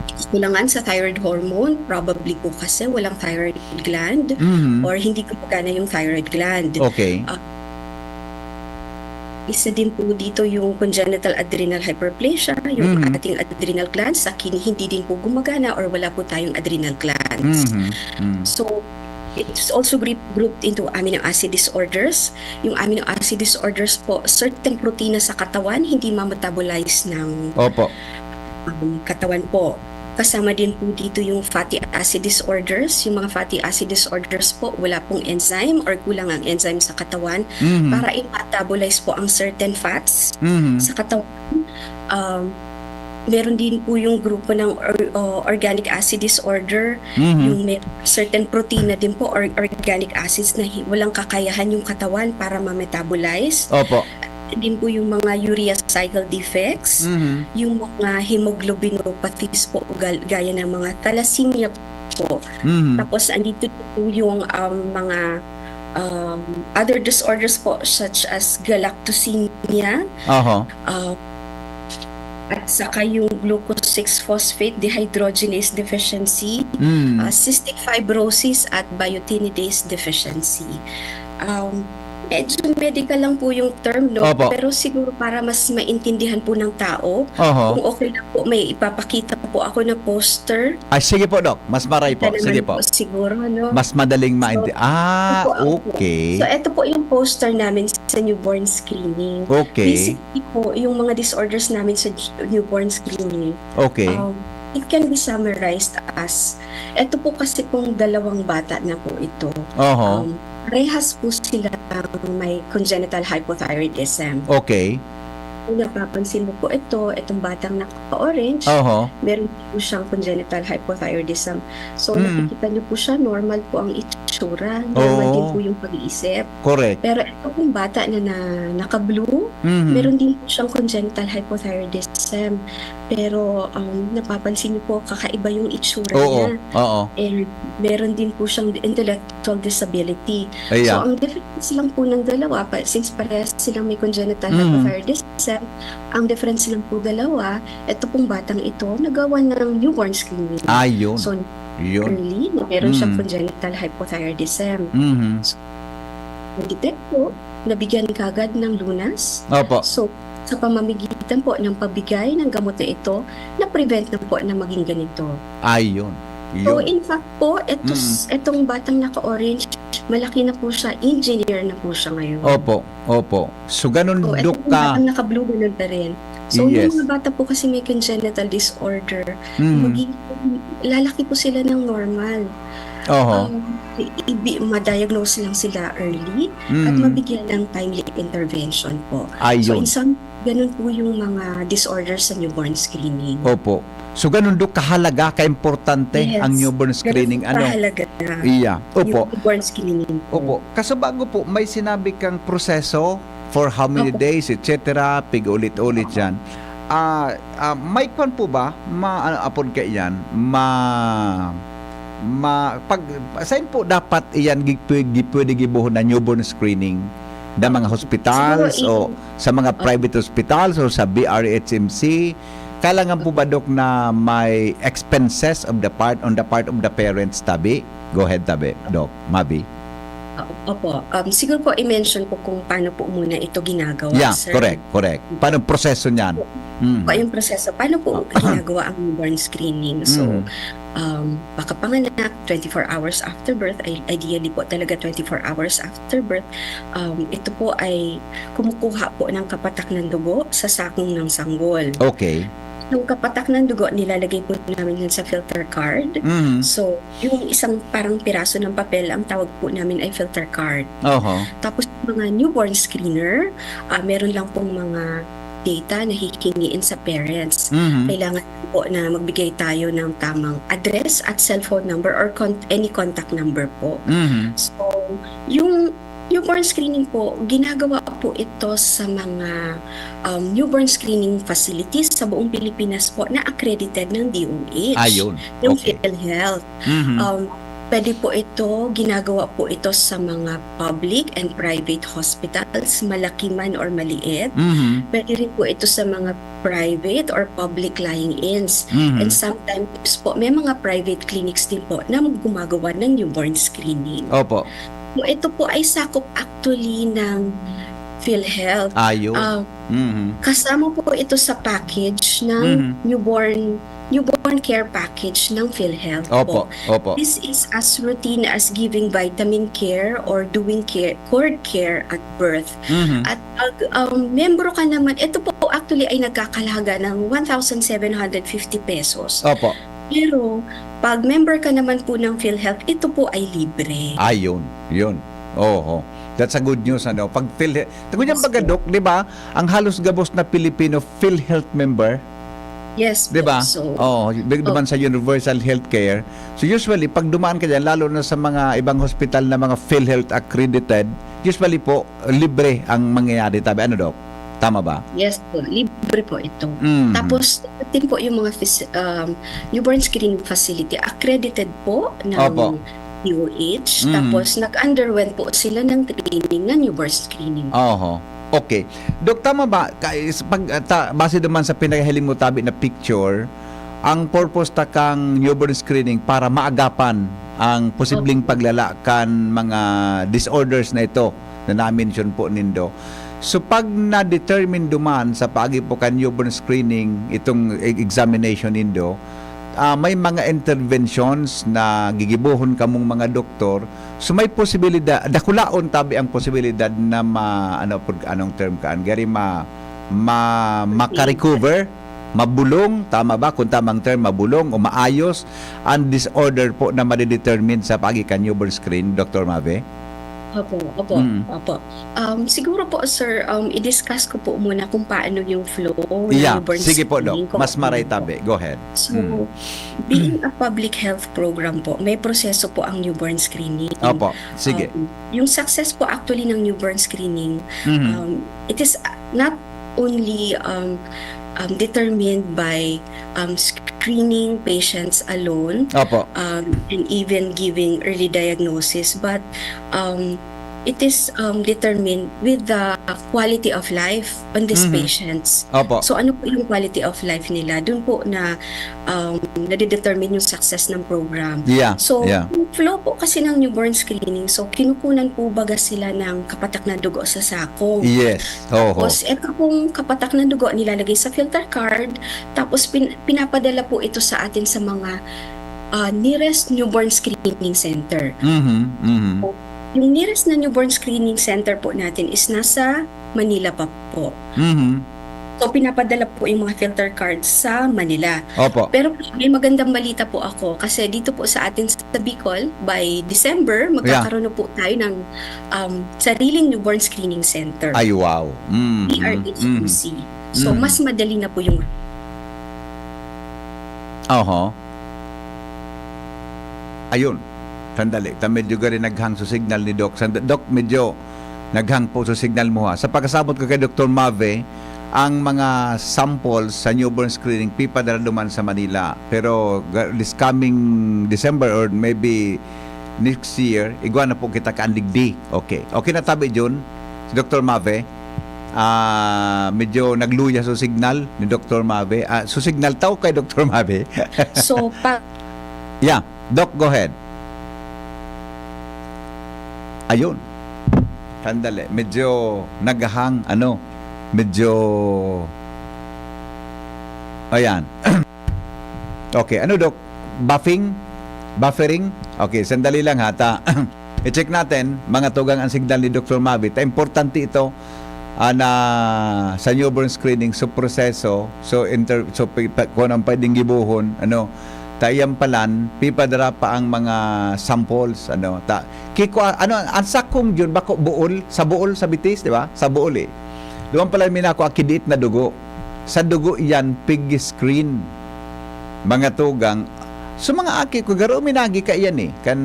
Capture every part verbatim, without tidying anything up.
kakulangan sa thyroid hormone, probably po kasi walang thyroid gland Mhm. or hindi gumagana yung thyroid gland. Okay. Ah, isa din po dito yung congenital adrenal hyperplasia, yung Mhm. ating adrenal glands sa kidney hindi din po gumagana or wala po tayong adrenal glands. Mhm. Mhm. So, it's also group, grouped into amino acid disorders. Yung amino acid disorders po, certain protina sa katawan hindi ma-metabolize ng Opo. um, katawan po. Kasama din po dito yung fatty acid disorders. Yung mga fatty acid disorders po, wala pong enzyme or kulang ang enzyme sa katawan Mhm. para i-metabolize po ang certain fats Mhm. sa katawan. Um, meron din po yung grupo ng or- uh, organic acid disorder, Mhm. yung may certain protina din po or organic acids na hi- walang kakayahan yung katawan para ma-metabolize. Opo. Din po yung mga urea cycle defects, Mhm. yung mga hemoglobinopathies po, gal- gaya ng mga thalassemia po. Mhm. Tapos andito din po yung um, mga um, other disorders po such as galactosemia, Oho. uh, at saka yung glucose six phosphate dehydrogenase deficiency, Mm. uh, cystic fibrosis at biotinidase deficiency. Um, medyo medical lang po yung term, no? Opo. Pero siguro para mas maintindihan po ng tao, Oho. kung okay lang po, may ipapakita po ako na poster. Ah, sige po, Doc. Mas maray po. Kita naman Sige po. Siguro, no? Mas madaling maintindihan. Ah, Opo, opo. Okay. So, ito po yung poster namin sa newborn screening. Okay. Basically po, yung mga disorders namin sa newborn screening, Okay. um, it can be summarized as, ito po kasi pong dalawang bata na po ito. Oho. Um, parehas po sila may congenital hypothyroidism. Okay. Kung napapansin mo po ito, itong batang naka-orange, Oho. meron po siyang congenital hypothyroidism. So, Mm. nakikita niyo po siya, normal po ang itsura, normal Oo. din po yung pag-iisip. Correct. Pero ito pong bata na, na naka-blue, Mhm. meron din po siyang congenital hypothyroidism. Pero um, napapansin niyo po, kakaiba yung itsura Oo. niya. Oo. And meron din po siyang intellectual disability. So, Ayan. Ang difference lang po ng dalawa, pa, since parehas silang may congenital Mm. hypothyroidism, ang difference lang po dalawa, ito pong batang ito, nagawa ng newborn screening. Ayun. So, Yun. early, na meron siyang Mm. congenital hypothyroidism. Mhm. Na-detect po, nabigyan kagad ng lunas. Opo. So, sa pamamagitan po ng pabigay ng gamot na ito, na-prevent na po na maging ganito. Ayun. So, Yun. In fact po, ito, Mm. itong batang naka-orange, malaki na po siya, engineer na po siya ngayon. Opo. Opo. So, ganun, So, Doc, itong ka. Batang naka-blue, ganun pa rin. So, Yes. Yung mga bata po kasi may congenital disorder, Mm. magiging, lalaki po sila ng normal. Oho. Um, i- ibi- ma-diagnose lang sila early at Mm. mabigyan ng timely intervention po. So, Ayun. In some, ganun po yung mga disorders sa newborn screening. Opo. So, ganun, Doc, kahalaga, kaimportante Yes. ang newborn screening. Ganun Ano? Kahalaga na Iya. Opo. Yung newborn screening po. Opo. Kaso bago po, may sinabi kang proseso for how many Opo. days, et cetera. Pig-ulit-ulit yan. Ah, ah, may kwan po ba? Ma, ano, apod ka iyan? Ma, ma, pag, saan po dapat iyan gi-, pwe-, gi-, pwede gibohon na newborn screening? Na mga hospitals Siguro o sa mga private hospitals o sa B R H M C? Kailangan po ba, Doc, na may expenses of the part, on the part of the parents, tabi? Go ahead, tabi, Doc. Mabi. Opo. Um, siguro po, i-mention ko kung paano po muna ito ginagawa, Yeah, sir. Correct, correct. Paano ang proseso niyan? Mm. Pa yung proseso, paano po ginagawa ang newborn screening? So, Mm. um, pagkapanganak, twenty-four hours after birth, i- ideally po talaga twenty-four hours after birth, um, ito po ay kumukuha po ng kapatak ng dugo sa sakong ng sanggol. Okay. Yung kapatak ng dugo, nilalagay po namin yun sa filter card. Mm. So, yung isang parang piraso ng papel, ang tawag po namin ay filter card. Oho. Tapos, mga newborn screener, ah, meron lang pong mga data na hihingiin sa parents. Mhm. Kailangan po na magbigay tayo ng tamang address at cellphone number or con- any contact number po. Mhm. So, yung newborn screening po, ginagawa po ito sa mga um, newborn screening facilities sa buong Pilipinas po na accredited ng D O H, Ayun. ng Okay. PhilHealth. Mhm. Um, Pwede po ito, ginagawa po ito sa mga public and private hospitals, malaki man or maliit. Mhm. Pwede rin po ito sa mga private or public lying-ins. Mhm. And sometimes po, may mga private clinics din po na gumagawa ng newborn screening. Opo. So, ito po ay sakop actually ng PhilHealth. Ayun. Ah, Mhm. kasama po ito sa package ng Mhm. newborn, newborn care package ng PhilHealth Opo, po. Opo. This is as routine as giving vitamin care or doing care, cord care at birth. Mhm. At pag, um, membro ka naman, ito po actually ay nagkakalaga ng one thousand seven hundred fifty pesos. Opo. Pero pag member ka naman po ng PhilHealth, ito po ay libre. Ayun, yun. Oho. That's a good news, ano. Pag PhilHealth, tago niyan Yes baga, po. Doc, di ba? Ang halos gabos na Pilipino PhilHealth member. Yes Di po. ba? So, Oo, big oh. duman sa universal healthcare. So usually, pag dumaan ka dyan, lalo na sa mga ibang hospital na mga PhilHealth accredited, usually po, libre ang mangyayari tabi. Ano, Doc? Tama ba? Yes po, libre po ito. Mhm. Tapos, din po yung mga fis-, um, newborn screening facility, accredited po ng Opo. D O H. Mhm. Tapos, nag-underwent po sila ng training na newborn screening. Oho. Okay. Doc, tama ba? Ka-, is-, pag, ah, ta-, base naman sa pinakahiling mo tabi na picture, ang purpose ta kang newborn screening para maagapan ang posibleng Opo. paglala kan mga disorders na ito na na-mention po nindo. So, pag na-determine duman sa paagi po kan newborn screening, itong e-, examination nindo, ah, may mga interventions na gigibohon kamong mga doktor. So, may posibilidad, dakulaon tabi ang posibilidad na ma-, ano, pag, anong term kaan? Gari ma-, ma-, maka-recover, mabulong, tama ba? Kung tamang term, mabulong o maayos ang disorder po na madidetermine sa paagi kan newborn screen, Doctor Mave? Opo, opo, Mm. opo. Um, siguro po, sir, um, i-discuss ko po muna kung paano yung flow ng Yeah, newborn sige po, Doc. screening, kung Mas maray ano po. tabi. Go ahead. So, Mm. being a public health program po, may proseso po ang newborn screening. Opo, sige. Um, yung success po actually ng newborn screening, Mhm. um, it is, uh, not only, um, um, determined by, um, screening patients alone, Opo. um, and even giving early diagnosis, but, um, it is, um, determined with the quality of life on these Mhm. patients. Opo. So, ano po yung quality of life nila? Dun po na, um, nade-determine yung success ng program. Yeah, So, yeah. yung flow po kasi ng newborn screening, so, kinukunan po baga sila ng kapatak na dugo sa sakong. Yes. Oho. Tapos, eto pong kapatak na dugo, nilalagay sa filter card, tapos pin-, pinapadala po ito sa atin sa mga, ah, nearest newborn screening center. Mhm, mhm. So, yung nearest na newborn screening center po natin is nasa Manila pa po. Mhm. So, pinapadala po yung mga filter cards sa Manila. Opo. Pero may magandang balita po ako kasi dito po sa atin sa Bicol, by December, Yeah. magkakaroon na po tayo ng, um, sariling newborn screening center. Ay, wow. Mm, P R H M C. mm, So, mm. mas madali na po yung Oho. Ayun. Sandali. Ta medyo gari naghang sa signal ni Doc. Sand-, Doc, medyo naghang po sa signal mo, ha. Sa pagkasabot ko kay Doktor Mave, ang mga samples sa newborn screening, pipadala duman sa Manila. Pero ga-, this coming December or maybe next year, igwa na po kita kaan digdi. Okay. Okay na tabi, Jun? Si Doktor Mave? Ah, medyo nagluya sa signal ni Doktor Mave. Ah, sa signal tao kay Doktor Mave. So, pa- Yeah. Doc, go ahead. Ayun. Sandali. Medyo naghahang, ano, medyo, ayan. Okay. Ano, Doc? Buffing? Buffering? Okay, sandali lang ha. Ta, i-check natin, mga tugang, ang signal ni Doktor Mave. Ta, importante ito, ah, na sa newborn screening, so proseso, so inter-, so pi-, pa-, kung anong pwedeng gibohon, ano, ta iyan palan, pipadara pa ang mga samples, ano, ta, kiko, ano, ang sakong yun, bako Bool, sa Bool, sa Bitis, di ba? Sa Bool eh. Duman pala minako ang kidiit na dugo. Sa dugo iyan, pig screen. Mga tugang, so mga aki ko, garo minagi ka iyan eh. Kan,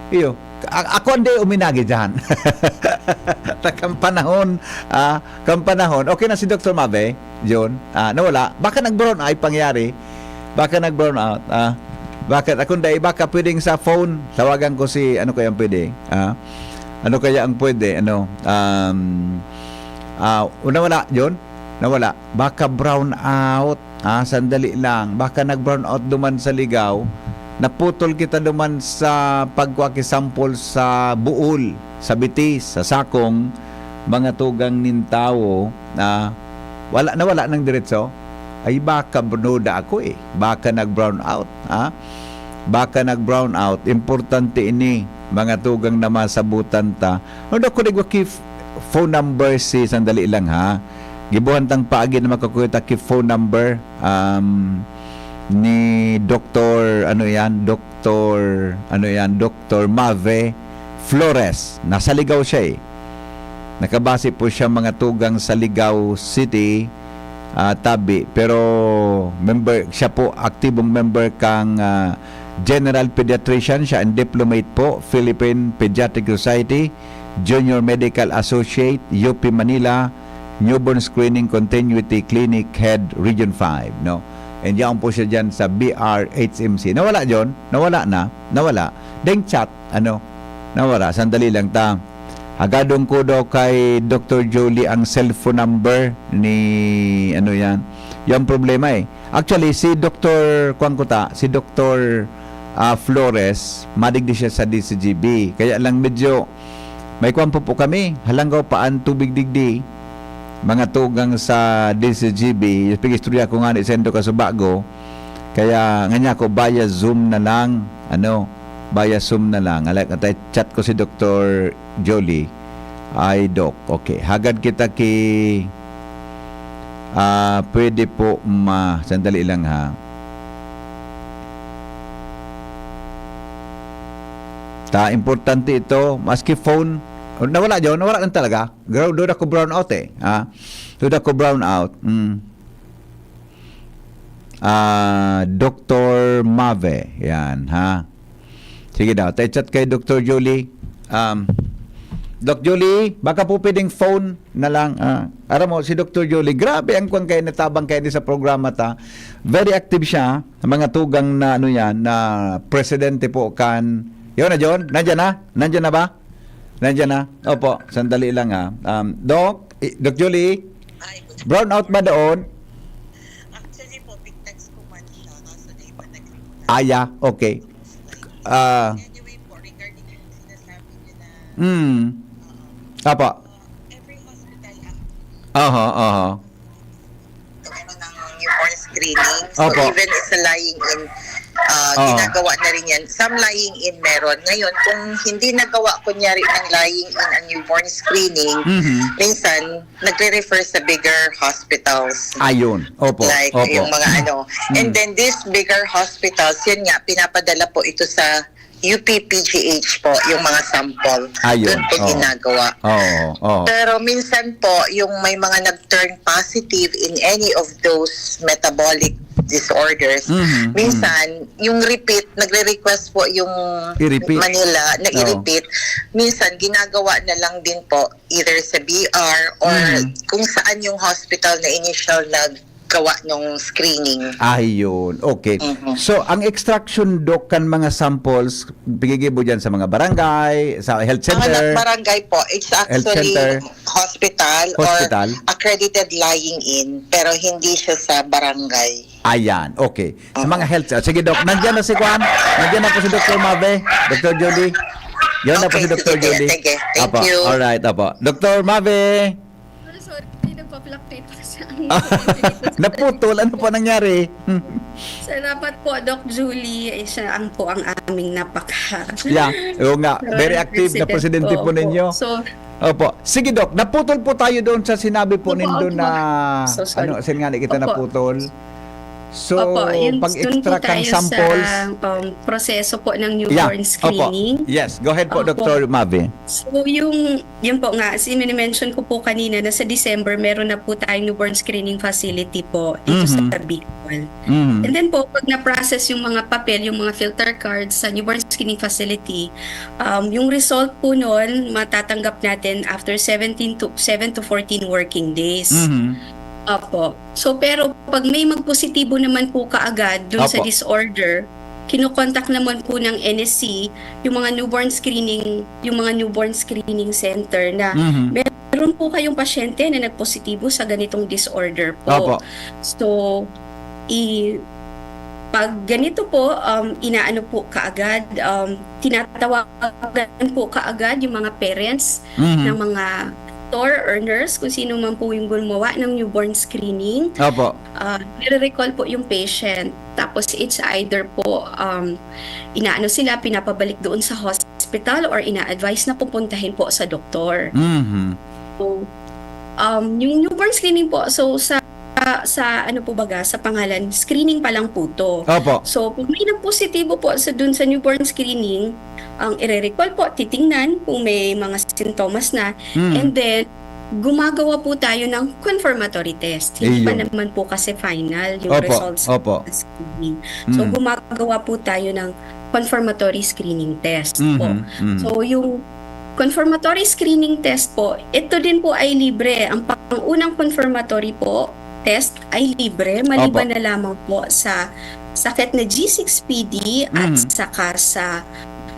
iyo, A-, ako ang di uminagi diyan. Ta kan panahon, ah, kan panahon. Okay na si Doktor Mave, John. Ah, nawala. Baka nag-brown out pangyari. Baka nag-brown out. Ah, Bakit? Akong dai, baka pwedeng sa phone, tawagan ko si, ano kaya ang pwede? Ah, ano kaya ang pwede? Ano? Um, ah, o nawala, John? Nawala. Baka brown out. Ah, sandali lang. Baka nag-brown out duman sa Ligaw. Naputol kita duman sa pagkuha ki sample sa Bool, sa Bitis, sa Sakong, mga tugang nin tawo. Ah, wala, nawala ng diretso. Ay, baka brown out ako eh. Baka nag-brown out, ha? Baka nag-brown out. Importante ini, mga tugang na masabutan ta. Ano daw ko nagwaki f-, phone number si, sandali lang ha. Gibuhan tang paagi na makakuha ta ki phone number, um, ni Doktor, ano yan? Doktor, ano yan? Doktor Mave Flores. Nasa Ligao siya eh. Nakabase po siya mga tugang sa Ligao City, ah, tabi. Pero member, siya po aktibong member kang, ah, General Pediatrician, siya ang diplomate po, Philippine Pediatric Society, Junior Medical Associate, U P Manila, Newborn Screening Continuity Clinic Head, Region five, no? And yaon po siya dyan sa B R H M C. Nawala, John? Nawala na? Nawala. Deng chat, ano? Nawala. Sandali lang ta. Hagadon ko daw kay Doktor Jolie ang cellphone number ni, ano yan. Yung problema eh. Actually, si Doktor, kuwan ko ta, si Doktor, ah, Flores, madigdi siya sa D C G B. Kaya lang medyo may kuwan po po kami. Halanggaw pa ang tubig digdi. Mga tugang sa D C G B, yung pag-istorya ko nga ni Sendo Kasubago, kaya nga niya ako, via Zoom na lang, ano, via Zoom na lang. Alak, atay, chat ko si Doktor Jolie. Ay, Doc, okay. Hagad kita ki, ah, pwede po ma-, sandali lang ha. Ta, importante ito. Maski phone, nawala, John, nawala lang talaga. Gra-, duda ko brown out eh. Ha? Duda ko brown out. Mm. Ah, Doktor Mave. Yan, ha? Sige daw, tayo chat kay Doktor Jolie. Um, Doc Jolie, baka po pwedeng phone na lang. Ah, aram mo, si Doktor Jolie, grabe ang kwan kayo, natabang kayo sa programa ta. Very active siya. Mga tugang na, ano yan, na presidente po kan... Yun na, John? Nandiyan na? Nandiyan na ba? Nandiyan na? Opo, sandali lang ha. Um, Doc, i-, Doc Julie, brown out ba doon? Actually po, pigtags ko man siya, kaso na iba nag-report. Ah, yeah, okay. Ah. Anyway po, regarding yung sinasabi niyo na, Mm. Apo. Every hospital ang Aha, aha. Ano ng newborn screening. So, Opo. Even sa lying-in, ah, Oo. ginagawa na rin yan. Some lying-in meron. Ngayon, kung hindi nagawa kunyari ng lying-in ang newborn screening, Mhm. minsan nagre-refer sa bigger hospitals. Ayun. Opo, Like, opo. yung mga ano. Mm. And then, these bigger hospitals, yun nga, pinapadala po ito sa U P P G H po, yung mga sample. Ayun, Doon po oo. ginagawa. Oo, oo. Pero minsan po, yung may mga nag-turn positive in any of those metabolic disorders, Mhm, minsan, yung repeat, nagre-request po yung I-repeat. Manila na Oo. i-repeat. Minsan, ginagawa na lang din po either sa B R or Mhm. kung saan yung hospital na initial nag gawa nung screening. Ayun, okay. Mhm. So, ang extraction, Doc, kan mga samples, pigigibo dyan sa mga barangay, sa health Mga center, na-, barangay po, it's health actually center, hospital or hospital. Accredited lying-in, pero hindi siya sa barangay. Ayan, okay. Sa Oo. mga health, sige, Doc, nandiyan na si Kwan, nandiyan na po si Doktor Mave, Doktor Judy. Yun na po Okay, si Doktor sige, Judy. sige. Thank Apo, you. Alright, apo. Doktor Mave. Sorry, sorry, nagpa-fluctuate kasi ang Naputol, ano po nangyari? Salamat po, Doc Julie. Eh, siya ang po ang aming napaka- Yeah, oo nga. Very active na presidente po ninyo. Opo. So, Opo. Sige, Doc, naputol po tayo doon sa sinabi po Opo, nindo opo. na, So, sorry. ano, saan nga ni kita Opo. naputol? So, Opo, yun, pag-extract doon po tayo sa, samples. um, proseso po ng Yeah, newborn opo. screening. Yes, go ahead po, Opo. Doktor Mavi. So, yung, yun po nga, as in, mention ko po kanina na sa December, meron na po tayong newborn screening facility po dito Mhm. sa Bicol. Mhm. And then po, pag na-process yung mga papel, yung mga filter cards sa newborn screening facility, um, yung result po nun, matatanggap natin after seventeen to, seven to fourteen working days. Mhm. Opo. So, pero pag may magpositibo naman po kaagad dun sa Opo. disorder, kinokontak naman po ng N S C yung mga newborn screening, yung mga newborn screening center na Mhm. meron po kayong pasyente na nagpositibo sa ganitong disorder po. Opo. So, i pag ganito po, um, inaano po kaagad, um, tinatawagan po kaagad yung mga parents Mhm. ng mga doctor or nurse, kung sino man po yung gumawa ng newborn screening. Opo. Ah, nire-recall po yung patient. Tapos it's either po, um, inaano sila, pinapabalik doon sa hospital or ina-advise na pupuntahin po sa doktor. Mhm. So, um, yung newborn screening po, so sa sa ano po baga, sa pangalan, screening pa lang po to. Opo. So, pag may nagpositibo po sa dun sa newborn screening, ang ire-recall po, titingnan kung may mga sintomas na. Mm. And then, gumagawa po tayo ng confirmatory test. Hindi pa Ayun. naman po kasi final yung Opo, results opo. ng screening. So, Mm. gumagawa po tayo ng confirmatory screening test po. Mhm, mhm. So, yung confirmatory screening test po, ito din po ay libre. Ang pangunang confirmatory po test ay libre, maliban Opo. na lamang po sa sakit na G six P D at Mhm. saka sa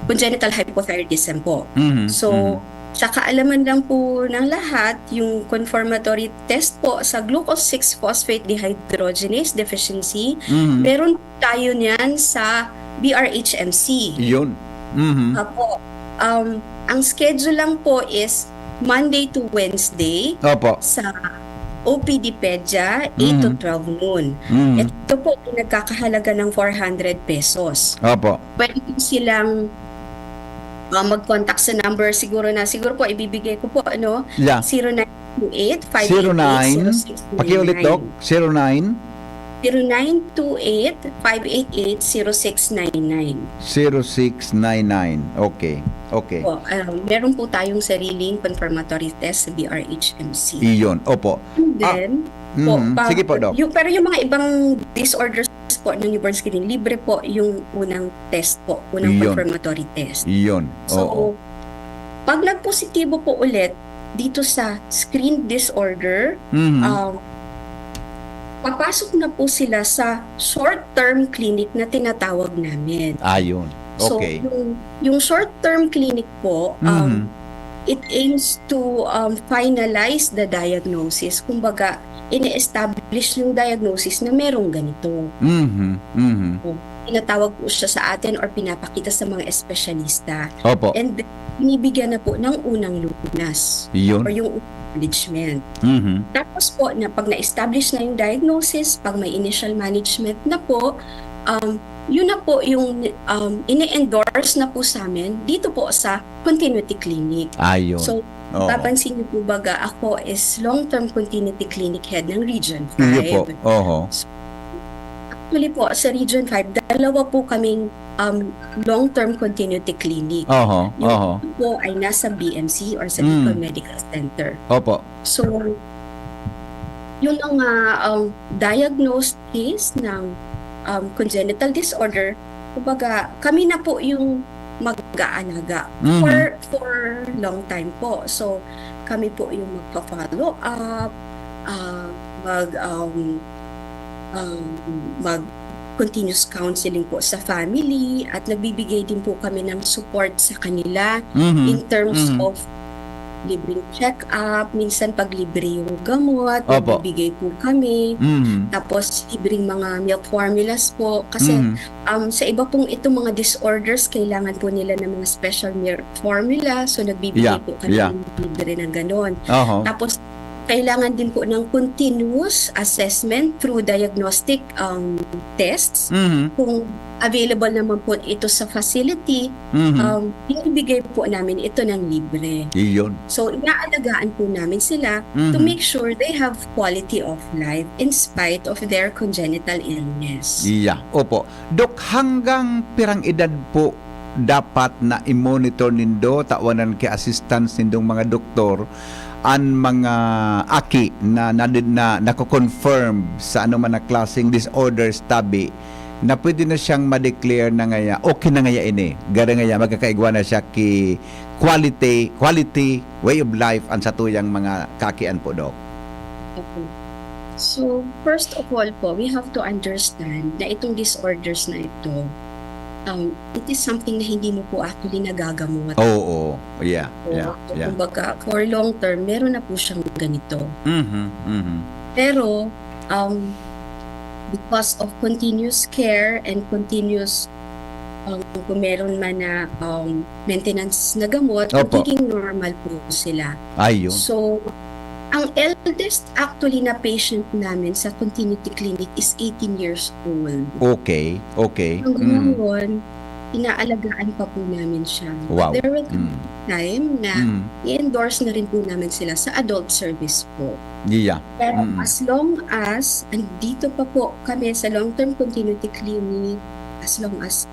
congenital hypothyroidism po. Mhm, So, mhm. sa kaalaman lang po ng lahat, yung confirmatory test po sa glucose six phosphate dehydrogenase deficiency, Mhm. meron tayo niyan sa B R H M C. Yun. Mhm. Apo, um, ang schedule lang po is Monday to Wednesday Opo. sa O P D Pedia, eight to Mhm. twelve noon. Mhm. Ito po ay nagkakahalaga ng four hundred pesos. Opo. Pwede po silang, ah, mag-contact sa number, siguro na, siguro po ibibigay ko po, ano, Yeah. zero nine two eight, five eight eight, Zero nine. zero six nine nine. Pakiulit, Doc. Zero nine. Zero nine two eight, five eight eight, zero six nine nine. Zero six nine nine. Okay. Okay. Po, ah, meron po tayong sariling confirmatory test sa B R H M C. Iyon. Opo. And Ah, then, po, mhm. pag, Sige po, Doc. Yung, pero yung mga ibang disorders po ng newborn screening, libre po yung unang test po, unang Iyon. confirmatory test. Iyon. So, Oo. pag nagpositibo po ulit dito sa screen disorder, Mhm. um, papasok na po sila sa short-term clinic na tinatawag namin. Ayun. So, Okay. yung, yung short-term clinic po, um, Mhm. it aims to, um, finalize the diagnosis. Kumbaga, ini-establish yung diagnosis na merong ganito. Mhm. Mhm. Tinatawag po siya sa atin or pinapakita sa mga espesyalista. Opo. And binibigyan na po ng unang lunas Yun. or yung acknowledgement. Mhm. Tapos po, na pag na-establish na yung diagnosis, pag may initial management na po, um, yun na po yung, um, ini-endorse na po sa amin dito po sa continuity clinic. Ayun. So, Oo. papansin niyo po baga, ako is long-term continuity clinic head ng Region Iyo po. five. Oho. Actually po, sa Region five, dalawa po kaming, um, long-term continuity clinic. Oho. Yung Oho. isa po ay nasa B M C or sa Mm. Bicol Medical Center. Opo. So, yung mga, um, diagnosed case ng, um, congenital disorder, kumbaga, kami na po yung mag-aalaga Mhm. for, for long time po. So, kami po yung magpa-follow up, ah, mag, um, um, mag continuous counseling po sa family at nagbibigay din po kami ng support sa kanila Mhm. in terms Mhm. of libreng check-up, minsan pag libre yung gamot, Opo. nagbibigay po kami. Mhm. Tapos, libreng mga milk formulas po. Kasi, Mhm. um, sa iba pong itong mga disorders, kailangan po nila ng mga special milk formula. So, nagbibigay Yeah, po kami yeah. ng libre na ganon. Oho. Tapos, kailangan din po ng continuous assessment through diagnostic, um, tests. Mhm. Kung available naman po ito sa facility, Mhm. um, binibigay po namin ito ng libre. Iyon. So, inaalagaan po namin sila to Mhm. make sure they have quality of life in spite of their congenital illness. Iya. Opo. Dok, hanggang pirang edad po dapat na i-monitor nindo, tawanan ki assistance nindong mga doktor, an mga aki na, na, na nako-confirm sa anoman na klaseng disorders tabi, na pwede na siyang ma-declare na ngaya, okay na ngaya ini. Garo ngaya, magkakaigwa na siya ki quality, quality way of life an satuyang mga kaakian po, Dok. Okay. So, first of all po, we have to understand na itong disorders na ito, um, it is something na hindi mo po actually nagagamot. Oo. Yeah, So, yeah, yeah. Kumbaga, for long term, meron na po siyang ganito. Mhm, mhm. Pero, um, because of continuous care and continuous, um, kung meron man na um, maintenance na gamot, Opo. Magiging normal po sila. Ayun. So, ang eldest actually na patient namin sa continuity clinic is eighteen years old. Okay, okay. Hanggang Mm. ngayon, inaalagaan pa po namin siya. Wow. There will Mm. time na Mm. i-endorse na rin po namin sila sa adult service po. Yeah. Pero Mm. as long as andito pa po kami sa long-term continuity clinic, as long as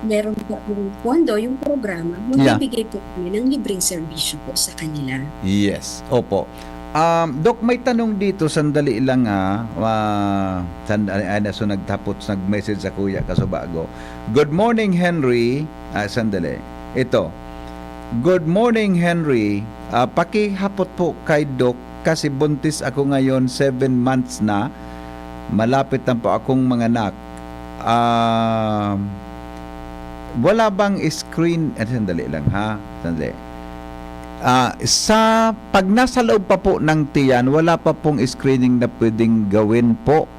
meron pa pong pondo yung programa, Yeah. magbibigay po kami ng libreng serbisyo po sa kanila. Yes. Opo. Um, Doc, may tanong dito, sandali lang ha. Ah, sand- ay, ay, so nagtapos, nag-message sa kuya Kasubago. Good morning, Henry. Ah, sandali. Ito. Good morning, Henry. Ah, pakihapot po kay Doc kasi buntis ako ngayon, seven months na. Malapit na po akong manganak. Ah, wala bang screen, eh, sandali lang ha. Sandali. Ah, sa pag nasa loob pa po ng tiyan, wala pa pong screening na pwedeng gawin po.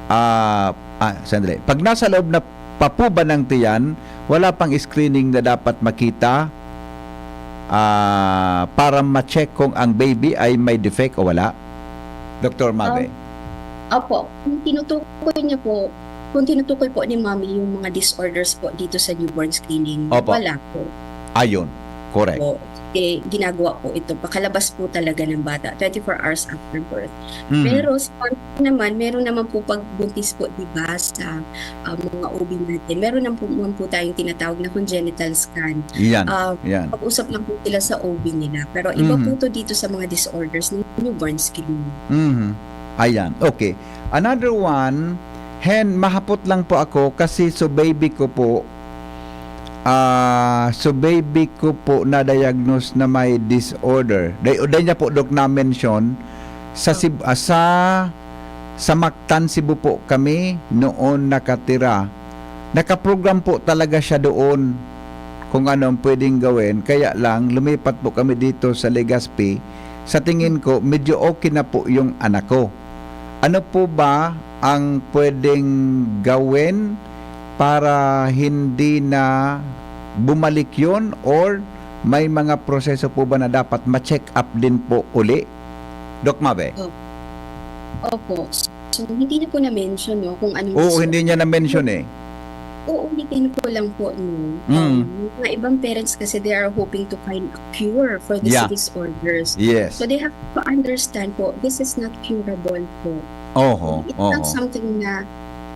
Ah, ah, sandali. Pag nasa loob na pa po ba ng tiyan, wala pang screening na dapat makita, ah, para ma-check kung ang baby ay may defect o wala? Doktor Mave. Opo, kung tinutukoy niya po, kung tinutukoy po ni Mami yung mga disorders po dito sa newborn screening, Opo. Wala po. Ayun. Correct. Po. Eh, ginagawa po ito. Pakalabas po talaga ng bata, twenty-four hours after birth. Mhm. Pero sa pag naman, meron naman po pagbuntis po, di ba, sa ah, mga O B natin. Meron naman po, naman po tayong tinatawag na congenital scan. Yan. Ah, Yan. Pag-usap lang po sila sa O B nila. Pero iba Mhm. po to dito sa mga disorders ng newborn screening. Mhm. Ayan. Okay. Another one, Hen, mahapot lang po ako kasi so baby ko po, ah, so baby ko po na-diagnose na may disorder. Day, day niya po, Doc, na-mention, sa, Sib, ah, sa, sa Mactan, Cebu po kami noon nakatira. Nakaprogram po talaga siya doon kung ano ang pwedeng gawin. Kaya lang, lumipat po kami dito sa Legazpi. Sa tingin ko, medyo okay na po yung anak ko. Ano po ba ang pwedeng gawin para hindi na bumalik yon, or may mga proseso po ba na dapat ma-check up din po uli? Doc Mave? Opo. So, hindi niya po na-mention, no, kung anong Oo, disorder. Hindi niya na-mention eh. Uulitin ko lang po, no. Mm. Um, yung mga ibang parents kasi, they are hoping to find a cure for these Yeah. disorders. Yes. So, they have to understand po, this is not curable po. Oho, It's not oho. something na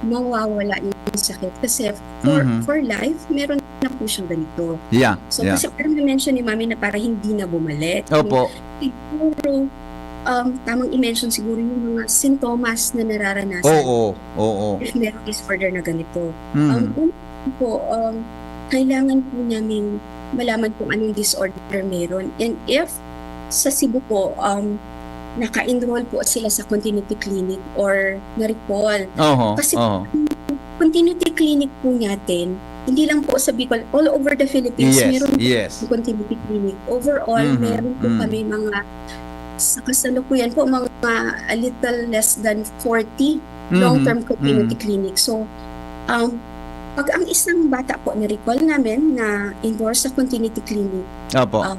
mawawala yung sakit. Kasi for, Mhm. for life, meron na po siyang ganito. Yeah, So, yeah. Kasi parang na-mention ni Mami na para hindi na bumalik. Opo. Siguro, um, tamang i-mention siguro yung mga sintomas na nararanasan. Oo, oo. If meron disorder na ganito. Mhm. Ang una po, um, kailangan po namin malaman kung anong disorder meron. And if sa Cebu po, um, naka-enroll po sila sa continuity clinic or na-recall. Oho, Kasi oho. Continuity clinic po natin, hindi lang po sa Bicol, all over the Philippines, Yes, meron po yes. Continuity clinic. Overall, Mhm, meron po mm. kami mga, sa kasalukuyan po, mga a little less than forty Mhm, long-term continuity mhm. clinic. So, um, pag ang isang bata po na-recall namin na endorse sa continuity clinic, Opo. um,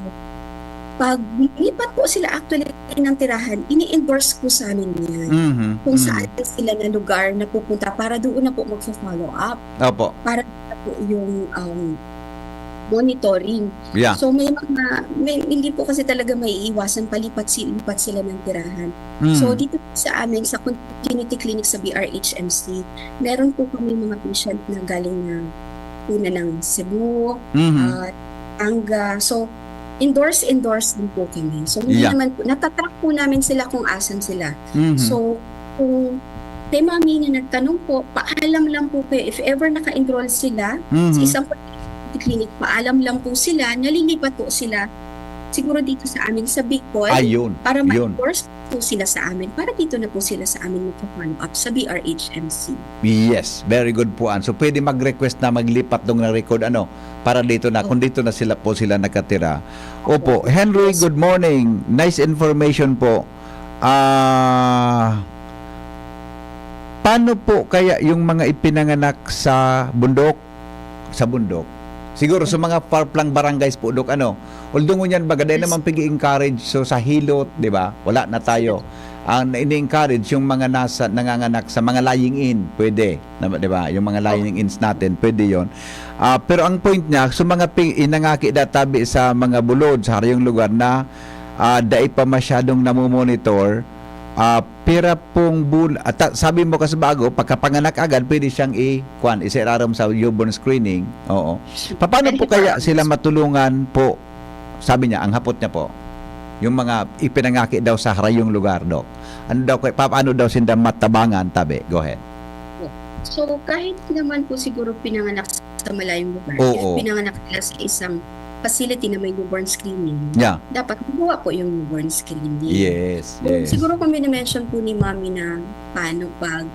pag lumipat po sila actually ng tirahan, ini-endorse po sa amin yan. Mhm, Kung mhm. Saan sila na lugar na pupunta para doon na po magfo-follow up. Opo. Para po yung um, monitoring. Yeah. So may mga, may, hindi po kasi talaga maiiwasan, palipat-lipat sila ng tirahan. Mm. So dito po sa amin, sa continuity clinic sa B R H M C, meron po kami mga patient na galing na una ng Cebu, Mhm. ah, Anga. So, endorse, endorse din po kami. So, hindi Yeah. naman po, natatrack po namin sila kung asan sila. Mhm. So, kung kay Mami na nagtanong po, paalam lang po kayo. If ever naka-enroll sila Mhm. sa isang clinic, paalam lang po sila, nalilipat po sila siguro dito sa amin sa Bicol Ayun, para yun. ma-endorse po sila sa amin para dito na po sila sa amin magpa-follow up sa B R H M C. Yes, very good po, Ann. So, pwede mag-request na maglipat dong na record, ano, para dito na, kung dito na sila po sila nakatira. Opo, Henry, good morning. Nice information po. Ah, paano po kaya yung mga ipinanganak sa bundok? Sa bundok? Siguro sa mga far-flung barangays po, Dok, ano? Although ngunyan, baga, dahil naman pigi-encourage, so sa hilot, di ba? Wala na tayo. Ang ini-encourage yung mga nasa, nanganganak sa mga lying-in, pwede, na, di ba? Yung mga lying-ins natin, pwede yon. Ah, pero ang point niya, sa mga pi-, inangaki databi sa mga bulod, sa harayong lugar na ah, dai pa masyadong namomonitor, ah, pira pong bul-, at ta-, sabi mo kasi bago, pagkapanganak agad, pwede siyang i-, kwan, isirarom sa newborn screening. Oo. Paano po kaya sila matulungan po? Sabi niya, ang hapot niya po, yung mga ipinangaki daw sa harayong lugar, Dok. Ano daw, kay-, paano daw sinda matabangan, tabi? Go ahead. So, kahit naman po siguro pinanganak sa malayong lugar, Oo. Kahit pinanganak sila sa isang facility na may newborn screening, Yeah. dapat magawa po yung newborn screening. Yes, So, yes. Siguro kung minimension po ni Mami na paano pag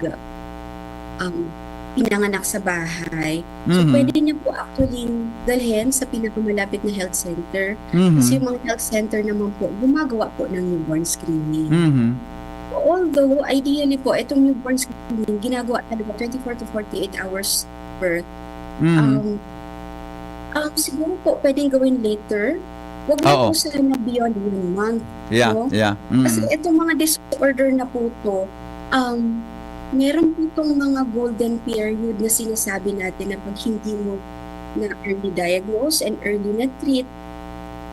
um, pinanganak sa bahay, so Mhm. pwede niya po actually dalhin sa pinakamalapit na health center. Mhm. Kasi yung mga health center naman po, gumagawa po ng newborn screening. Mhm. Although, ideally po, itong newborn screening, ginagawa talaga twenty-four to forty-eight hours birth. Mhm. Um, um, siguro po, pwedeng gawin later. Wag na Oo. po sana beyond one month. Yeah, no? yeah. Kasi Mhm. itong mga disorder na po to, um, meron po itong mga golden period na sinasabi natin na pag hindi mo na early diagnose and early na treat,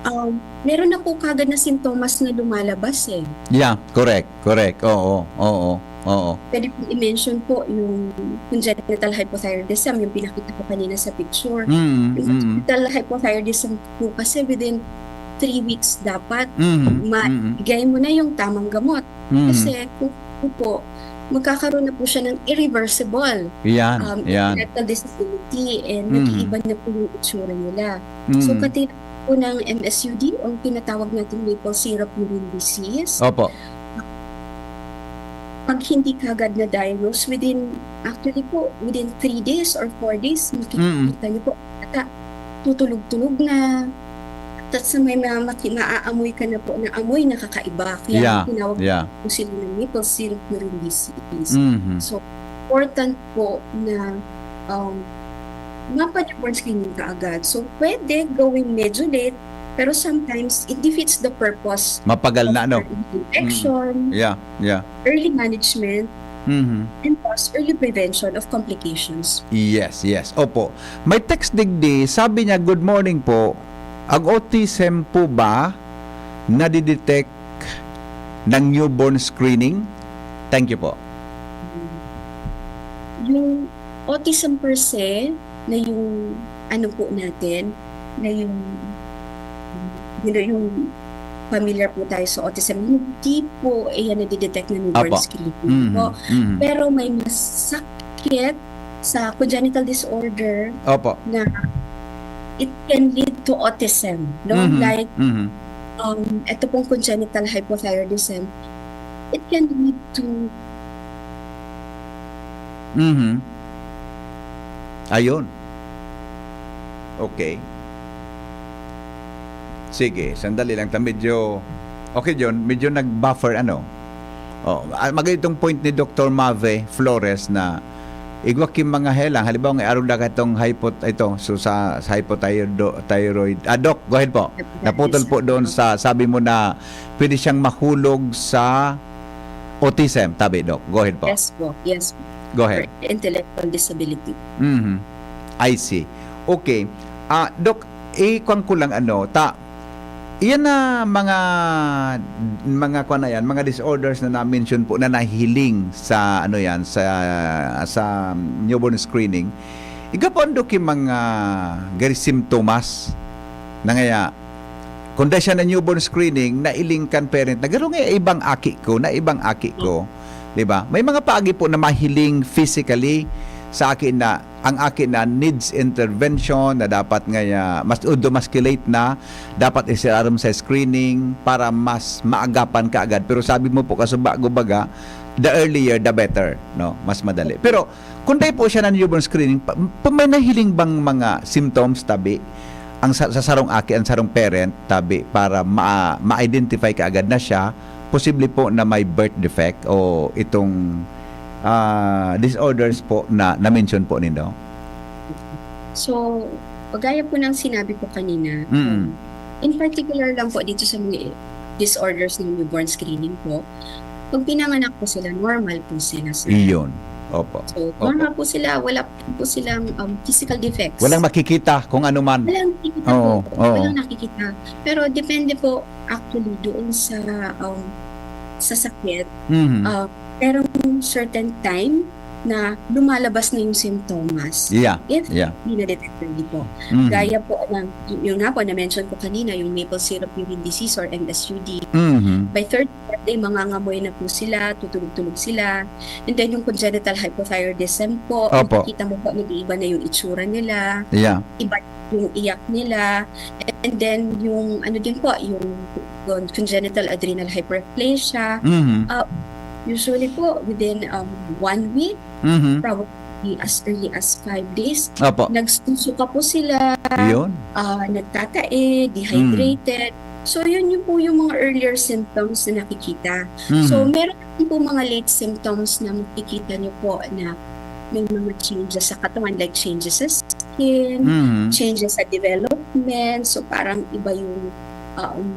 um, meron na po kagad na sintomas na lumalabas eh. Yeah, correct, correct. Oo, oo, oo. Pwede po i-mention po yung congenital hypothyroidism, yung pinakita ko kanina sa picture. Mm, Yung mm. congenital hypothyroidism po kasi within three weeks dapat Mm, ma- mm. bigay mo na yung tamang gamot. Mm. Kasi kung po, magkakaroon na po siya ng irreversible Yan, um, yan. intellectual disability and Mm. nag-iiba na po yung itsura nila. Mm. So, katira po ng M S U D, ang tinatawag natin maple syrup urine disease. Opo. Pag hindi kagad na-diagnose, within, actually po, within three days or four days, makikita Mm. niyo po, ata, tutulog-tulog na. Tapos may mga maki- maaamoy ka na po na amoy na kakaiba. Kaya Yeah, tinawag yeah. po sila ng maple syrup urine disease. Mhm. So, important po na um, mapa-newborn screening ka agad. So, pwede gawing medyo late, pero sometimes it defeats the purpose Mapagal na, of ano? early detection, Yeah, yeah. early management, Mhm. and thus early prevention of complications. Yes, yes. Opo. May text digdi, sabi niya, "Good morning po. Ang autism po ba nadidetect ng newborn screening?" Thank you po. Yung autism per se, na yung ano po natin, na yung, you know, yung familiar po tayo sa autism, hindi po yan nadidetect ng newborn Apo. screening Mhm, po. mhm. Pero may masakit sa congenital disorder Opo. na it can lead to autism, no? Mhm, Like, mhm, um, ito pong congenital hypothyroidism, it can lead to mhm. Ayun. Okay. Sige, sandali lang. Ta medyo, okay, John, medyo nag-buffer, ano? Oh, ah, maganda itong point ni Doktor Mave Flores na igwa ki mga helang, halimbawa, nga arog na katong hypot-, ito, so sa, sa hypothyroid, thyroid. Ah, Doc, go ahead po. Naputol po doon sa, sabi mo na pwede siyang mahulog sa autism, tabi, Doc. Go ahead po. Yes po, yes po. Go ahead. For intellectual disability. Mhm. I see. Okay. Ah, Doc, eh, kwan ko lang, ano, ta, iyan na mga, mga kwan na yan, mga disorders na na-mention po na nahiling sa, ano yan, sa, sa newborn screening. Igwa po, Doc, yung mga gari simptomas na ngaya, kung dahil siya na newborn screening, nailing kan parent, na garo nga ibang aki ko, na ibang aki ko, di ba? May mga paagi po na mahiling physically sa akin na ang aki na needs intervention, na dapat nga, ah, mas, o dumasculate na, dapat isirarom sa screening para mas maagapan kaagad. Pero sabi mo po, kasubago baga, the earlier, the better, no? Mas madali. Pero kung dai po siya na newborn screening, pa, pa, may nahiling bang mga symptoms, tabi, ang sa, sa sarong aki, ang sarong parent, tabi, para ma, ma-identify kaagad na siya, posible po na may birth defect o itong, ah, disorders po na na-mention po nindo? So, gaya po ng sinabi ko kanina, Mm. um, in particular lang po dito sa mga disorders ng newborn screening po, pag pinanganak po sila, normal po sila, sir. Iyon. Opo. So, Opo. normal po sila, wala po silang um, physical defects. Walang makikita kung ano man. Walang nakikita Oo, po. oo. Walang nakikita. Pero depende po actually doon sa um, sa sakit. Mhm. Uh, merong certain time na lumalabas na yung sintomas. Yeah. If Yeah. hindi na-detect early po. Mhm. Gaya po ng, yung nga po, na-mention ko kanina, yung maple syrup urine disease or M S U D. Mhm. By third birthday, mangangamoy na po sila, tutulog-tulog sila. And then yung congenital hypothyroidism po, Opo. Makikita mo po, nag-iiba na yung itsura nila, Yeah. iba yung iyak nila. And then yung ano din po, yung con- congenital adrenal hyperplasia. Mhm. Usually po, within um, one week, Mhm. probably as early as five days, Opo. Nagsusuka po sila, Yun. uh, nagtatae, dehydrated. So yun yung po yung mga earlier symptoms na nakikita. Mhm. So meron din po mga late symptoms na makikita nyo po na may mga changes sa katawan, like changes sa skin, Mhm. changes sa development. So parang iba yung um,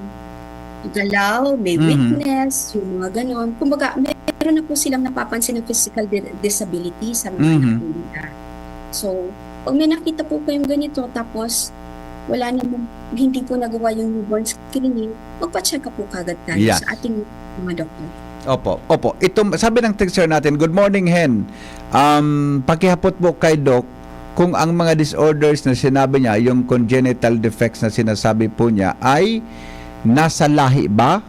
galaw, may Mhm. weakness, yung mga ganon. Kumbaga, meron na po silang napapansin ng physical di- disability sa mga Mhm. anak nila. So, pag may nakita po kayong ganito, tapos wala namang, hindi po nagawa yung newborn screening, magpa-check up po kagad tayo Yes. Sa ating mga doktor. Opo, opo. Ito, sabi ng texter natin, "Good morning, Hen. Um, pakihapot po kay Doc kung ang mga disorders na sinabi niya, yung congenital defects na sinasabi po niya, ay nasa lahi ba?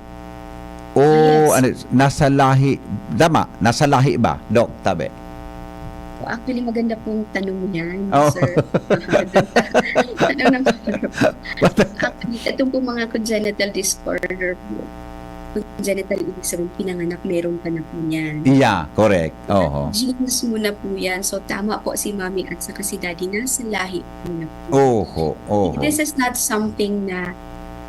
O Yes. ano, nasa lahi, tama, nasa lahi ba, Doc?" Tabi. So, actually, maganda pong tanong yan, Oh. sir. Tanong ng Actually, itong pong mga congenital disorder po, congenital, ibig sabihin, pinanganak, meron ka na po niyan. Yeah, correct. Oho. Genes muna po yan. So, tama po si mami at saka si daddy, nasa lahi muna po. Oho, oho. This is not something na,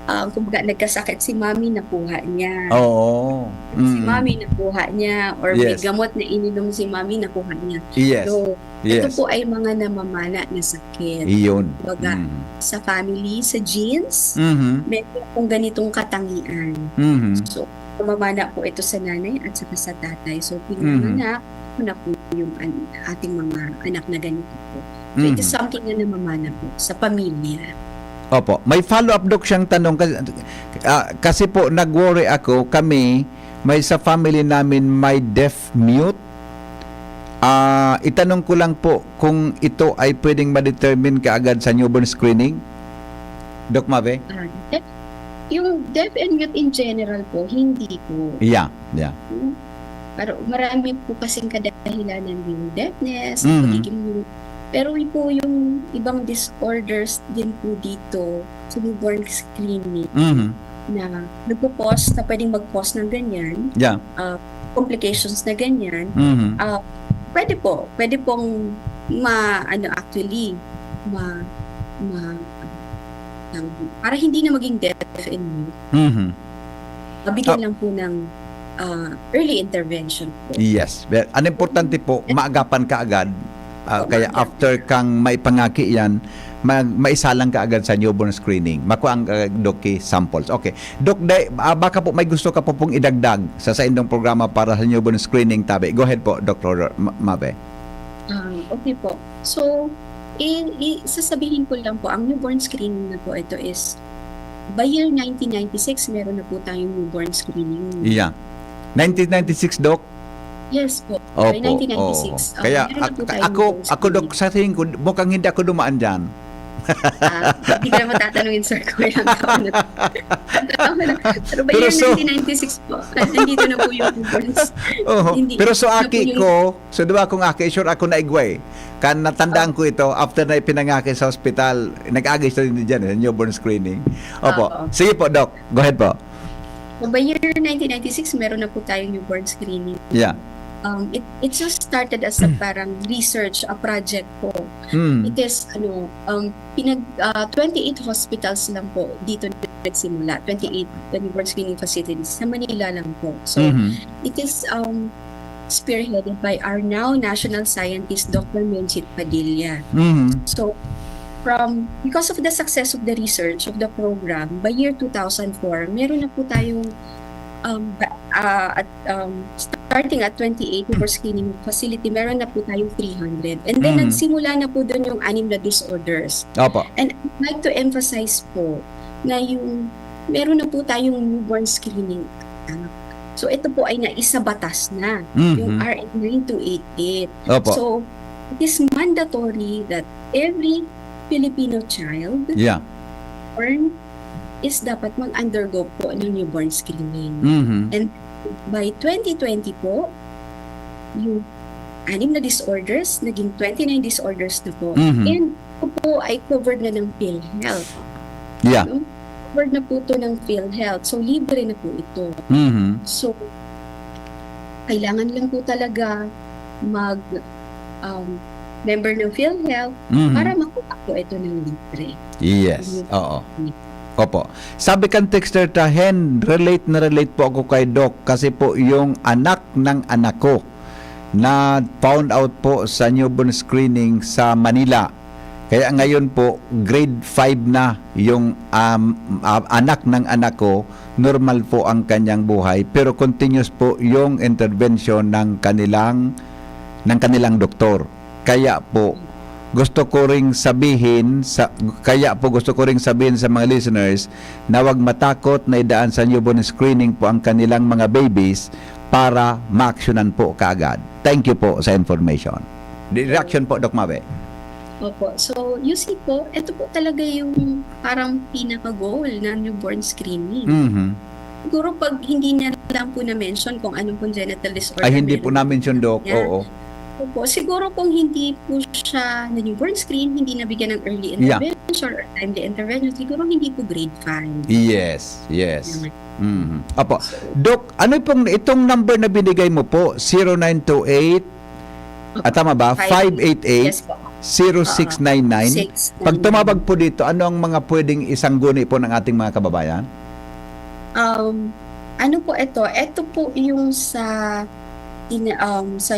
ah, kumbaga, nagkasakit si mami, nakuha niya. Oo. Si Mm. mami, nakuha niya. Or may Yes. gamot na ininom si mami, nakuha niya. Yes. So, ito Yes. po ay mga namamana na sakit. Iyon. Baga, Mm. Sa family, sa genes, Mhm. meron pong ganitong katangian. Mhm. So, namamana po ito sa nanay at saka sa tatay. So, Mhm. pinanganak ko na po yung an- ating mga anak na ganito po. So, it is Mhm. something na namamana po sa pamilya. Opo. May follow-up, Doc, siyang tanong. Kasi, ah, kasi po, nag-worry ako. Kami, may sa family namin may deaf mute. Ah, itanong ko lang po kung ito ay pwedeng ma-determine kaagad sa newborn screening? Doc Mave? Ah, deaf- yung deaf and mute in general po, hindi po. Yeah, yeah. Pero marami po kasing kadahilanan yung deafness, Mhm. pagiging mute. Pero po yung ibang disorders din po dito sa newborn screening Mhm. na nagpo-cause, na pwedeng mag-cause ng ganyan, Yeah. complications na ganyan, Mhm. ah, pwede po, pwede pong ma, ano actually, ma, ma, tawag dito, para hindi na maging deaf and mute. Mhm. Mabigyan Ah. lang po ng ah, early intervention po. Yes. Well, ang importante po, maagapan ka agad. Ah, Opo, kaya maagapan. After kang maipangaki yan, mag, maisalang ka agad sa newborn screening. Makuha ang uh, Doc samples. Okay. Doc, day, ah, baka po may gusto ka po pong idagdag sa saindong programa para sa newborn screening, tabi. Go ahead po, Doctor Ma- Mave. Ah, okay po. So, i, i, sasabihin ko lang po, ang newborn screening na po ito is, by year nineteen ninety-six, meron na po tayong newborn screening. Yeah. nineteen ninety-six, Doc? Yes po. Opo, By nineteen ninety-six. oo. ah, Kaya meron na ak- po tayong ako, newborn ako, Doc, screening. Sa tingin ko, mukhang hindi ako dumaan dyan. Ah, hindi ko na matatanungin, sir, kung ilang taon na. Pero by Pero year so- nineteen ninety-six po, nandito na po yung newborns. Oho. Hindi Pero so na po aki yung- ko, so diba akong aki, sure ako na igway. Kan natandaan ko ito, after na ipinangaki sa hospital, nag-agi siya din dyan, eh, newborn screening. Opo. Oo. Sige po, Doc. Go ahead po. So by year nineteen ninety-six, meron na po tayong newborn screening. Yeah. Um, it, it just started as a parang research, a project po. Mm. It is, ano, um, pinag, ah, twenty-eight hospitals lang po dito nagsimula. Twenty-eight newborn screening facilities sa Manila lang po. So, Mhm. it is um, spearheaded by our now national scientist, Doctor Menchit Padilla. Mhm. So, from, because of the success of the research of the program, by year two thousand four, meron na po tayong, um, ba- ah, at, um, starting at twenty-eight for screening facility, meron na po tayong three hundred. And then, Mm. nagsimula na po doon yung anim na disorders. Opo. And I'd like to emphasize po na yung meron na po tayong newborn screening act. So, ito po ay naisa batas na, Mhm. yung R A nine two eight eight. Opo. So, it is mandatory that every Filipino child Yeah. born is dapat mag-undergo po ng newborn screening. Mhm. And by twenty twenty po, yung anim na disorders, naging twenty-nine disorders na po. Mhm. And ito po ay covered na ng PhilHealth. Yeah. No? Covered na po ito ng PhilHealth. So, libre na po ito. Mhm. So, kailangan lang po talaga mag um, member ng PhilHealth Mhm. para makuha po ito ng libre. Yes. Oo. Opo. Sabi kan texter ta, "Hen, relate na relate po ako kay Doc kasi po yung anak ng anak ko na found out po sa newborn screening sa Manila. Kaya ngayon po, grade five na yung, um, ah, anak ng anak ko, normal po ang kanyang buhay, pero continuous po yung intervention ng kanilang, ng kanilang doktor. Kaya po, gusto ko ring sabihin sa, kaya po gusto ko ring sabihin sa mga listeners na wag matakot na idaan sa newborn screening po ang kanilang mga babies para maaksyonan po kaagad. Thank you po sa information." Di, reaction po, Doc Mabe. Opo. So, you see po, ito po talaga yung parang pinaka-goal ng newborn screening. Mhm. Siguro pag hindi na lang po na-mention kung anong congenital disorder Ay, hindi po meron. na-mention, Doc. Yeah. Oo. Opo. Siguro kung hindi po siya na newborn screen, hindi nabigyan ng early Yeah. intervention or timely intervention, siguro hindi po grade five. Yes, yes. Mhm. Apo. Doc, ano pong itong number na binigay mo po? Zero nine two eight, ah, tama ba? Five- Five eight eight, Yes po. zero six nine nine. Six nine nine. Pag tumawag po dito, ano ang mga pwedeng isangguni po ng ating mga kababayan? Um, ano po ito? Ito po yung sa in, um, sa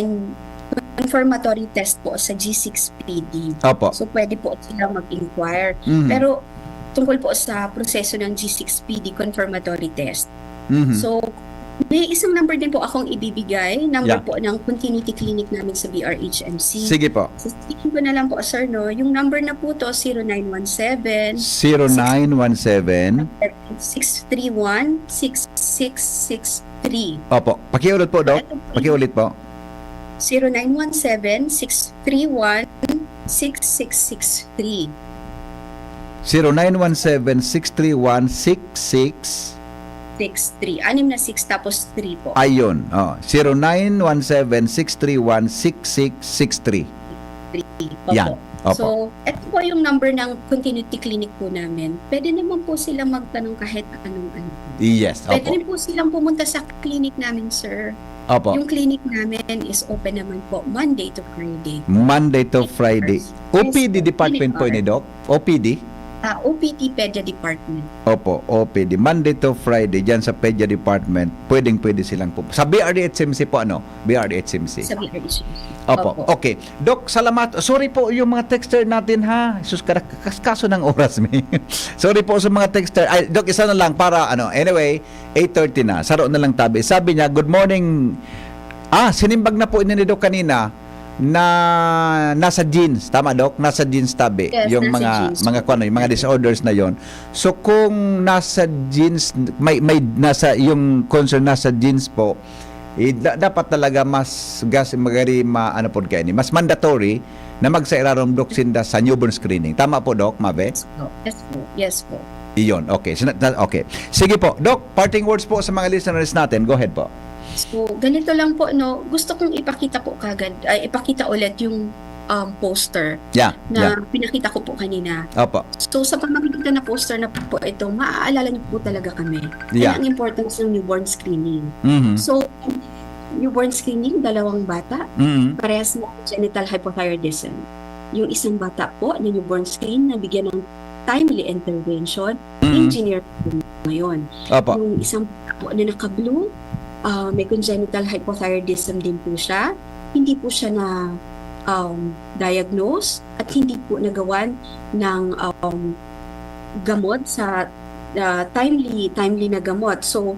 confirmatory test po sa G six P D. Opo. So, pwede po sila mag-inquire. Mhm. Pero tungkol po sa proseso ng G six P D confirmatory test. Mhm. So, may isang number din po akong ibibigay. Number Yeah. po ng continuity clinic namin sa B R H M C. Sige po. Sasabihin ko na lang po, sir, no? Yung number na po to, zero nine one seven, Zero nine one seven. six three one, six six six three. Opo. Pakiulit po, Doc. Ito po. Pakiulit po. Zero nine one seven, six three one, six six six three. Zero nine one seven, six three one, six six Six three. Anim na six tapos three po. Ayun. Oh, zero nine one seven, six three one, six six six three. Three. Opo. Yan. Opo. So, ito po yung number ng continuity clinic po namin. Pwede naman po sila magtanong kahit anong ano. Yes, Pwede opo. rin po silang pumunta sa clinic namin, sir. Opo. Yung clinic namin is open naman po Monday to Friday. Monday to Friday. Yes, O P D po. department po ini, Doc? O P D? Ah, O P D Pedia Department. Opo, O P D. Monday to Friday, dyan sa Pedia Department, pwedeng-pwede silang po. Sa B R D H M C po, ano? B R D H M C. Sa B R H M C. Opo. Opo. Okay. Doc, salamat. Sorry po yung mga texter natin, ha. Sus, karak-, kas-, kaso ng oras, mi. Sorry po sa mga texter. Ay, Doc, isa na lang para, ano. Anyway, eight thirty na. Saro na lang tabi. Sabi niya, "Good morning." Ah, sinimbag na po ini ni Doc kanina na nasa genes. Tama, Doc? Nasa genes tabi. Yes, Yung nasa mga, genes. mga, kung ano, yung mga disorders na yon. So, kung nasa genes, may, may, nasa, yung concern nasa genes po, eh, da-, dapat talaga mas gas, magari, ma-, ano po kayo ni, mas mandatory na magsairarom, Doc, sinda sa newborn screening. Tama po, Doc Mave? Yes po. Yes po. Iyon. Okay. Sina- na- okay. Sige po, Doc, parting words po sa mga listeners natin. Go ahead po. So, ganito lang po, no? Gusto kong ipakita po kagad, ay, ipakita ulit yung um, poster Yeah. na Yeah. pinakita ko po kanina. Opo. So, sa pamamagitan ng poster na po ito, maaalala niyo po talaga kami. Yeah. Yan ang importance ng newborn screening. Mhm. So, newborn screening, dalawang bata, Mhm. parehas na congenital hypothyroidism. Yung isang bata po na newborn screen, nabigyan ng timely intervention, Mhm. engineer po ngayon. Opo. Yung isang bata po na naka-blue, ah, may congenital hypothyroidism din po siya. Hindi po siya na um, diagnose at hindi po nagawan ng um, gamot sa ah, timely timely na gamot. So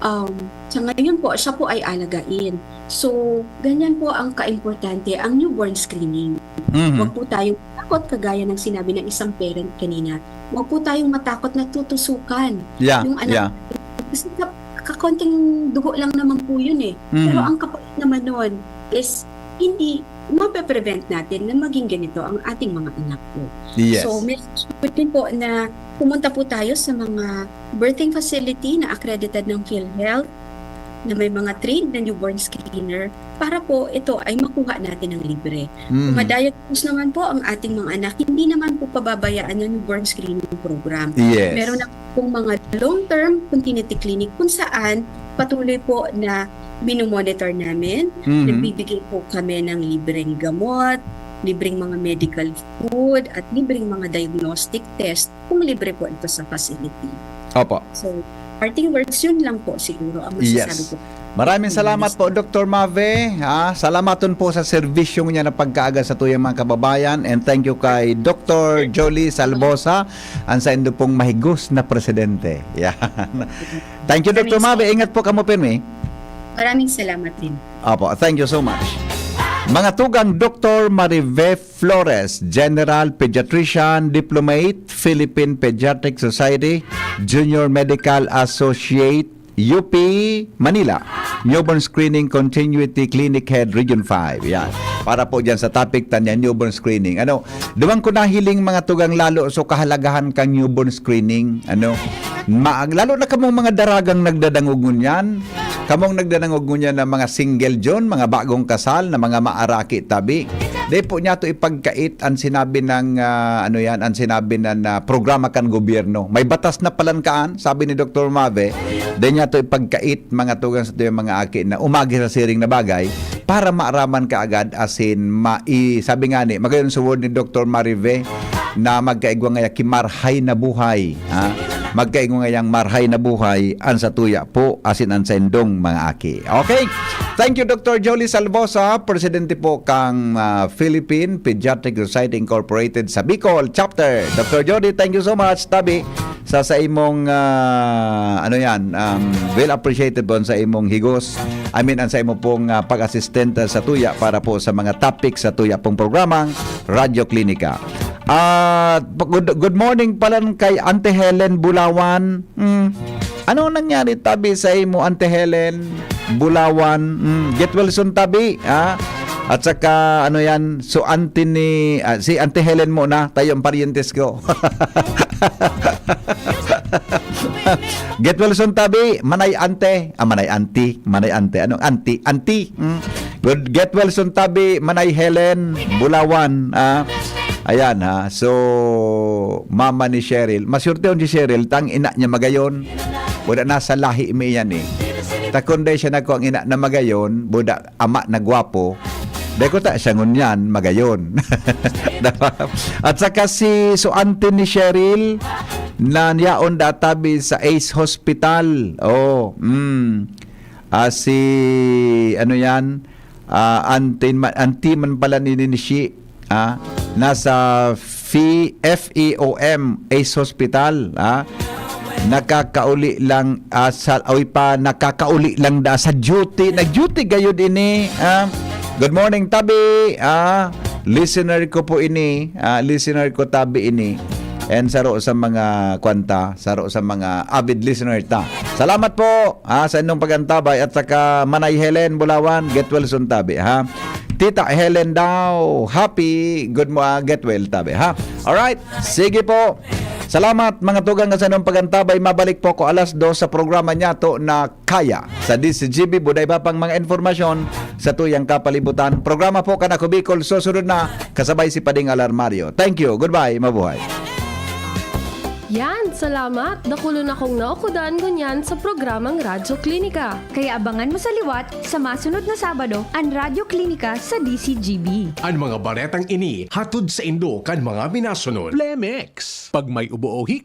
um, sa ngayon po, siya po ay alagain. So ganyan po ang kaimportante ang newborn screening. Mhm. Huwag po tayong matakot, kagaya ng sinabi ng isang parent kanina. Huwag po tayong matakot na tutusukan Yeah. yung anak Yeah. Kasi ka, kakonting dugo lang naman po yun eh. Mhm. Pero ang kapal naman nun is hindi mape-prevent natin na maging ganito ang ating mga anak po. Yes. So, message ko din po na pumunta po tayo sa mga birthing facility na accredited ng PhilHealth na may mga trained na newborn screener para po ito ay makuha natin ng libre. Mhm. Kung ma-diagnose naman po ang ating mga anak, hindi naman po pababayaan ng newborn screening program. Yes. Meron na pong mga long-term continuity clinic kung saan patuloy po na minomonitor namin. Mhm. Nagbibigay po kami ng libreng gamot, libreng mga medical food, at libreng mga diagnostic test kung libre po ito sa facility. Opo. So, parting words, yun lang po siguro ang masasabi Yes. ko. Maraming salamat po, Doctor Mave. Ha? Salamaton po sa serbisyong niya na pagkaaga sa tuyang mga kababayan. And thank you kay Doctor Jolie Salvosa, ang saindo pong mahigos na presidente. Yan. Thank you, Doctor Mave. Ingat po kamo, pirmi. Maraming salamat din. Opo, thank you so much. Mga tugang, Doctor Marive Flores, General Pediatrician, Diplomate, Philippine Pediatric Society, Junior Medical Associate, U P, Manila. Newborn Screening Continuity Clinic Head, Region five. Yan. Para po dyan sa topic ta niya, newborn screening. Ano, duman ko nahiling, mga tugang, lalo so kahalagahan kan newborn screening. Ano, ma- lalo na kamong mga daragang nagdadangog ngunyan. Kamong nagdadangog ngunyan na mga single, John, mga bagong kasal na mga maaraki tabi. Di po niya to ipagkait ang sinabi ng, ah, ano yan, ang sinabi na, na programa kan gobyerno. May batas na palan kaan, sabi ni Doctor Mave. Di niya to ipagkait, mga tugang, sa tuyang mga aki na umagi sa siring na bagay para maaraman kaagad, asin mai-, sabi nga ni, magayon sa word ni Doctor Marive na magkaigwa ngaya ki marhay na buhay, ha? Magkaigwa ngayang marhay na buhay an satuya po asin an saindong mga aki. Okay? Thank you, Doctor Jolie Salvosa, presidente po kang, ah, Philippine Pediatric Society Incorporated sa Bicol Chapter. Doctor Jolie, thank you so much, tabi, sa, sa imong, ah, ano yan, um, well appreciated po sa imong higos. I mean, ang sa imo pong, ah, pag-assistant, ah, sa tuya para po sa mga topic sa tuya pong programang Radyo Klinika. At good, good morning pala kay Ante Helen Bulawan. Hmm. Ano nangyari tabi sa imo, Ante Helen Bulawan? Hmm. Get well soon tabi, ha? At saka, ano yan, so auntie ni, ah, si Ante Helen mo na, tayo ang parientes ko. Get well soon tabi, Manay Ante. Ah, Manay Auntie, Manay Ante. Anong auntie? Auntie. Hmm. Good, get well soon tabi, Manay Helen Bulawan. Ah, ayan ha. So, mama ni Cheryl. Maswerte on si Cheryl, tang ina niya magayon. Wala, nasa lahi mi yan eh. Ta kun dai siya nako ang ina na magayon, buda ama na gwapo, dai ko ta siya ngunyan magayon. Diba? At saka si, so auntie ni Cheryl, na yaon da tabi sa Ace Hospital. Oh, mm. Ah, si, ano yan? Ah, auntie ma-, auntie man pala ni, ni Nishi, ah, nasa F E O M, Ace Hospital, ah. Nakakauli lang, ah, sa, oy pa, nakakauli lang da sa duty. Nag-duty gayud ini, ah. Good morning, tabi. Ah, listener ko po ini. Ah, listener ko tabi ini. And saro sa mga kwanta, saro sa mga avid listener ta. Salamat po, ha, sa inyong pag-antabay at saka Manay Helen Bulawan, get well soon tabi, ha. Tita Helen daw. Happy, good mo, ah, get well, tabi, ha? Alright, sige po. Salamat, mga tugang, sa inyong pag-antabay. Mabalik po ako alas dos sa programa niyato na Kaya sa D C G B. Buday pa pang mga informasyon sa tuyang kapalibutan. Programa po kan Ako Bicol, susunod na, kasabay si Pading Alarmario. Thank you. Goodbye. Mabuhay. Yan, salamat. Dakulon akong naukudan ngunyan sa programang Radyo Klinika. Kaya abangan mo sa liwat sa masunod na Sabado an Radyo Klinika sa D C G B. An mga baretang ini hatod saindo kan mga minasunod. Flemex. Pag may ubo o hika,